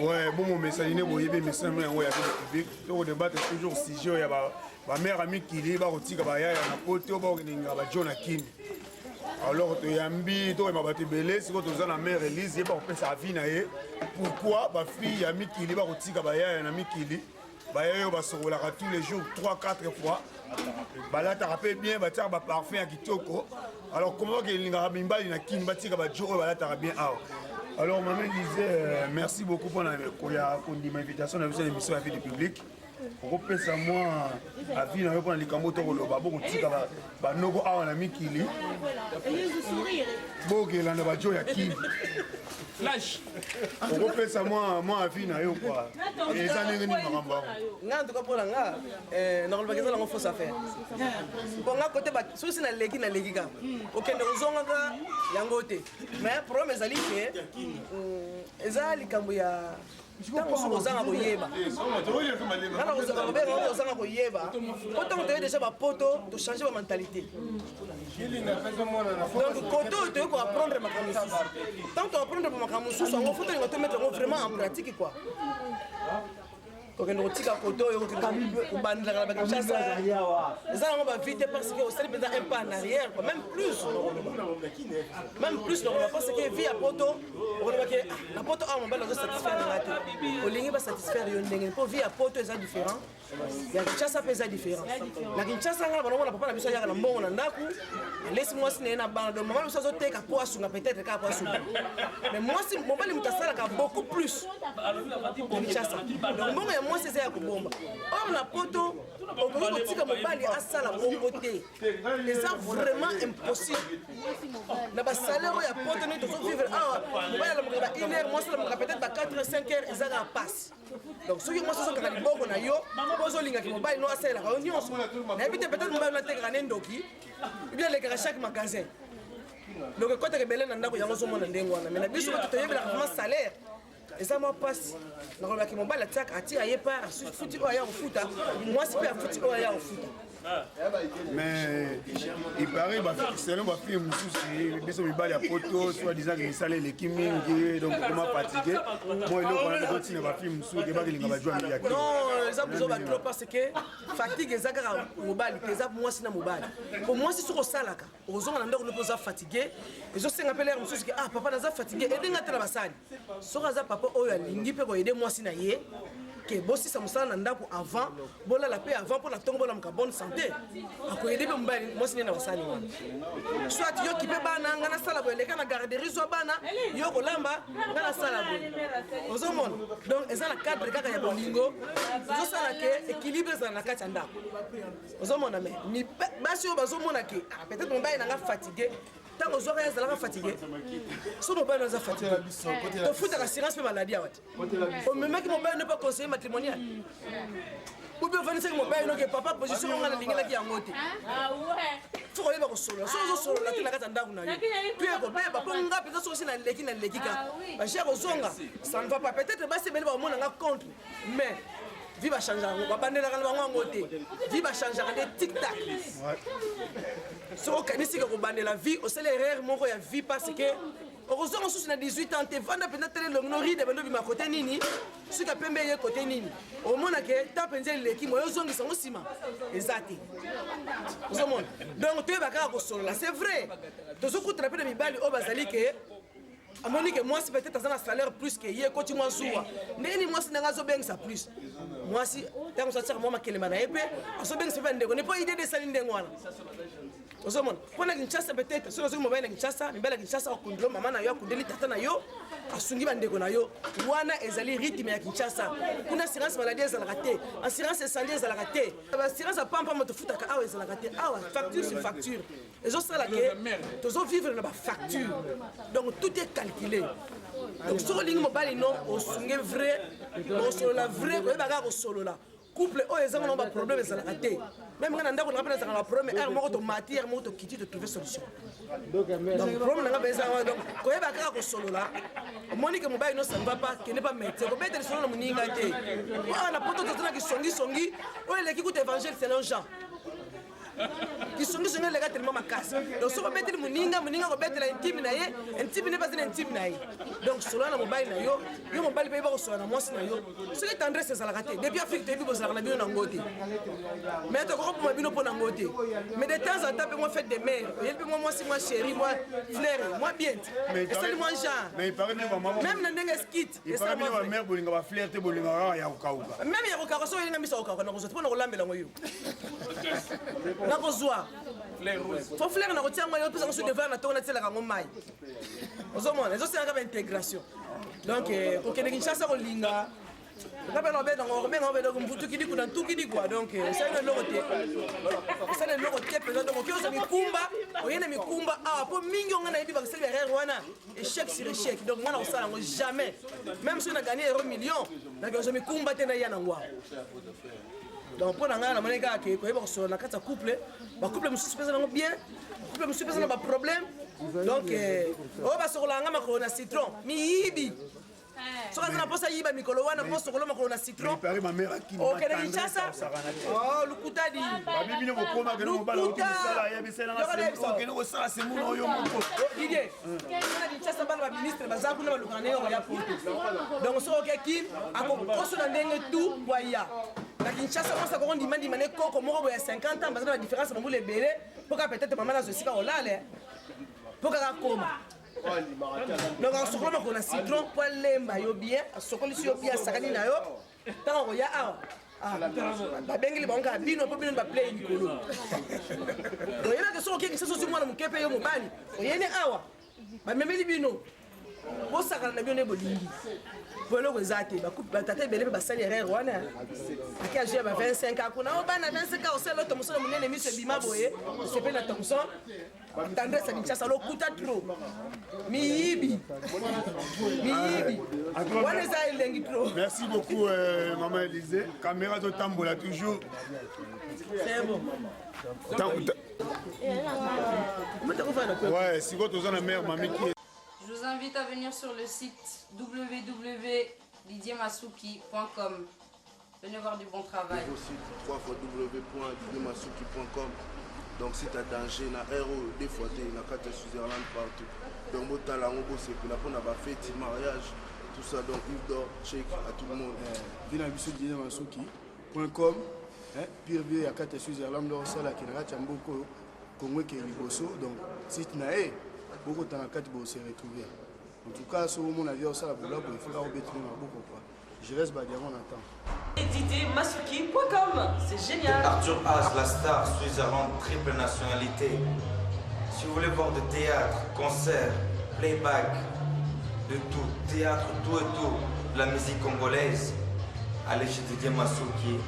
Ouais, bon momesani nde boyebi émission yango ya public tokodebatre toujours sujet oyo ya bamare ya mikili bakotika bayaya na poto bakokeninga bajo na kini. Alors toyambi, tokoyamba bato ebele. Sikoyo toza na mare Elise, ye bakopesa avis na ye pourquoi bafille ya mikili bakotika bayaya na mikili, bayaya oyo basokolaka tous les jours 3 4 fois, balataka mpe bien, batiaka baparfum ya kitoko. Alors comment bakelingaka mibali na kini batika bajo oyo balataka bien awa? Alors mama Elise, merci beaucoup mpona koya kondima invitation na biso na émission ya Vie du public. Okopesa mwa avis na yo mpona likambo tokoloba, bokotika banoko awa na mikili, bokelanda bajo ya kini. Okopesa mwa avis na yo kua, eza ndenge nini makambo yango? Nga, en tout cas mpona nga, nakolobaka eza nango fausse affaire. Mpo nga kote soki naleki, naleki kaka, okende kozongaka yango te. Mais problème ezali ke eza likambo ya ntango soki ozanga koyeba, nga ozanga koyeba, po ntango toye déjà bapoto, tochange bamentalité. Donc kote oyo toye koapprendre makambo mosusu, ntango toapprendre makambo mosusu yango, faut tolinga tomettre yango vraiment en pratique quoi. Kokende kotika kote oyo kobandelaka na bakinshasa eza yango bavie te, parce que osali mpenza un pas en arrière quoi, même plus nakoloba, même plus nakoloba, parce que vie ya poto, okoloba ke na poto awa mobali azosatisfaire nanga te. Olingi basatisfaire yo ndenge? Mpo vie ya poto eza différent ya Kinshasa, mpe eza différent na Kinshasa. Nga na bango na papa na biso ayaka na mbongo na ndako, alesi mwasi na ye na bana. Donc mama na biso azoteka po asunga, peut-être kaka po asunga, mais mwasi, mobali moto asalaka beaucoup plus na Kinshasa. Donc mbongo ya mwasi eza ya kobomba. Or na poto, okoki kotika mobali asala bongo te, eza vraiment impossible na basalaire oyo ya poto. Ndenge tozovivre awa, mobali alamukaka ba 1 heure, mwasi alamukaka peut-être ba 4 heures, 5 heures, eza kaka pasi. Donc soki mwasi ozokaka liboko na yo mpo ozolingaki mobali no asalelaka yo nyonso, nayebi te, peut-être mobali no atekaka ne ndoki bien, alekaka chaque magasin, donc ekotaka ebele na ndako yango, ozomona ndenge wana. Mais na biso bato toyebelaka vraiment salaire, eza mwa mpasi. Nakolobaki mobali atiaka, atia ye part, afuti oyo aya kofuta, mwasi mpe afuti oyo aya kofuta. Mais il paraît, selon bafille mosusu, biso mibali ya poto, soit disant ke misala eleki mingi, donc okoma fatigué. Mo eloko wana tokotina bafille mosusu ke bakelinga bajwa ya. Non, eza buzoba trop, parce que fatigue eza kaka mobali te, eza mwasi na mobali. Po mwasi soki osalaka, ozonga na ndako mpo oza fatigue, ezosenga mpe lere mosusu ke ah papa, naza fatigue, edenga te na basali. Soki aza papa oyo alingi mpe koaider mwasi na ye ke bosisa mosala na ndako avant bolala, mpe avant mpo na ntongo bolamuka bonne santé, akoaider mpe mobali mwasi nde na basali wana. Soit yo kipe bana, nga nasala boye, eleka na garderie, zwa bana, yo kolamba, nga nasala boye, ozomona. Donc eza na cadre kaka ya bolingo, ezosala ke équilibre ezala na kati ya ndako, ozomona. Mais basi oyo bazomona ke ah, peut-être mobali na nga fatigue, ntango ozwaka ye azalaka fatigue. So mobali aza fatigue, tofutaka assurance mpe maladie awa te. Omemaki mobali no mpa conseiller matrimonial obi ofandisaki mobali noke papa, position onga nalingelaki yango te. Faut koyeba kosolola. So ozosolola te na kati ya ndako na yo, mpe ekobeba. Mpo nga mpenza soki naleki, naleki kaka, baje kozonga, ça ne va pas. Peut-être basi ebele bakomona nga contre, mais vie bachangeaka yango, babandelaka na bango yango te. Vie bachangeaka nde tic tac. Soki okanisi ke kobandela vie, osali erreur moko ya vie, parce que okozonga mosusu na 18 ans te. Vanda mpenza, tele elongi no ride bando obima kote nini, soki apembe ye kote nini, omona ke ta mpenza eleki moyo ozongisa yango nsima eza te, ozomona. Donc toyeba kaka kosolola. C'est vrai, tozokutana mpe na mibali oyo bazali ke amoni ke mwasi peut-être aza na salaire plus ke ye, ekoti mwa zuwa. Ndenge nini mwasi ndenge azobengisa plus? Mwasi ntango so atiaka mwa makelema na ye mpe azobengisa mpe bandeko ne mpo idede esali ndenge wana, ozomona. Mpo na Kinshasa, peut-être soki ozoki mobali na Kinshasa, mibali ya Kinshasa akundeli mama na yo, akundeli tata na yo, asungi bandeko na yo. Wana ezali rythme ya Kinshasa. Kuna assurance maladie ezalaka te, assurance incendie ezalaka te, assurance ya pampamba tofutaka awa ezalaka te. Awa facture sur facture, ezosala ke tozovivre na bafacture, donc tout est calculé. Donc soki olingi mobali no osunge vrai, osolola vrai, koyeba kaka kosolola, couple oyo ezanga nango baproblème ezalaka te. Même nga na ndako nanga mpe nazalaka na baproblème, heure moko tomati, heure moko tokiti, totrouve solution. Donc problème nanga mpe eza wana. Donc koyeba kaka kosolola. Omoni ke mobali no ça ne va pas, kende pa médecin, kobeta lisolo na moninga te. Awa na poto tozalaki songisongi oyo eleki kuta évangile selon Jean. Kisongisongi eleka tellement makasi. Donc soki obeteli moninga, moninga akobetela intime na ye, intime ne baza na intime na ye. Donc solola na mobali na yo, yo mobali mpe yeba kosolola na mwasi na yo. Soki tendresse ezalaka te, depuis Afrique toyebi bozalaka na bino nango te. Mais tokoki koboma bino mpo nango te. Mais de temps en temps mpe mwa fête de mère, oyebi mpe mwa mwasi mwa chérie, mwa fleur, mwa bien. Esali mwa genre. Mais il paraît bino ba mama Même na ndenge skit. Il paraît bino ba mère bolinga ba fleur te bolinga kaka ya kokauka. Même ya kokauka soki oyelinga miso ya kokauka nakozwa te mpo na kolambela yango yo. Nakozwa. Fo fleur nakotia yango yo opesa yango sur devoir na tongo natielaka yango mai. Ozomona ezosenga kaka intégration. Donc eh, kokende Kinshasa kolinga nga mpe nakobenga yango okobenga yango donc mvutukidi kuna ntukidi kua donc eh, osali eloko te osali eloko te mpenza donc okoki ozwa mikumba oye na mikumba awa mpo mingi onga nayebi bakosali baerreur wana échec sur échec donc nga nakosala yango jamais même soki na gagne euro million nakozwa mikumba te naya nango awa donc mpo na ngai namoni kaka ke koyeba kosolola na kati ya couple bacouple mosusu mpenza nango bien couple mosusu mpenza na baproblème donc eh, oyo basokolaka nga makolo na citron miyibi soki aza na mposa yiba mikolo wana mpo sokolo makolo na citron okende kinshasa oh, lokuta di didie na kinshasa bana baministre baza kuna balukaka ndenge koya poto donc soki oke kin akokoso na ndenge tu po aya na kinshasa mwasi akoko ndimandima ne koko moko boye ya 50 ans baza na badifférence bambula ebele mpo kaka peut-être mama nazwa esika kolala mpo kaka akoma donc asokola makolo na citron mpo alemba yo bien asokolisi yo bien asakani na yo ntango akoya awa ah, babengeli bango kaka bino mpo bino baplay likolo oyebaka soki okeki sosi osi mwana moke mpe yo mobali oyeni awa bamemeli bino bosakana na bino nde bolingi po eloko eza te batata ebele mpe basali erreur wana ake azwi ya ba 25 ans kuna o bana 25 ans osala thomson monene miso ebima boye osepeli na thomson Tendresse ya Kinshasa lokuta trop. Miyibi. Miyibi. Wana eza elengi trop. Merci beaucoup euh, maman Elysée. Caméra totambola toujours. C'est bon. Ouais, sikoyo toza na mère mami qui Je vous invite à venir sur le site www.didiermasuki.com. Venez voir du bon travail. Nouveau site www.didiermasuki.com. Donc site à danger na heure oyo deux fois te na kati ya Switzerland partout. Donc botala yango bosepela mpona ba feti mariage tout ça donc Yves d'or check à tout le monde. Eh, vie na biso didiermasuki.com eh, pire vie ya kati ya Switzerland osalaki na kati ya mboka oyo Congo ekei liboso donc site na ye bokota na kati bose retrouver. En tout cas soki omona vie osala bolamu il faut kaka obeteli maboko quoi. Je reste Badiagon Nathan. DidierMasuki.com, c'est génial. Arthur As, la star Switzerland, triple nationalité. Si vous voulez voir de théâtre, concert, playback, de tout, théâtre, tout et tout, de la musique congolaise, allez chez Didier Masuki.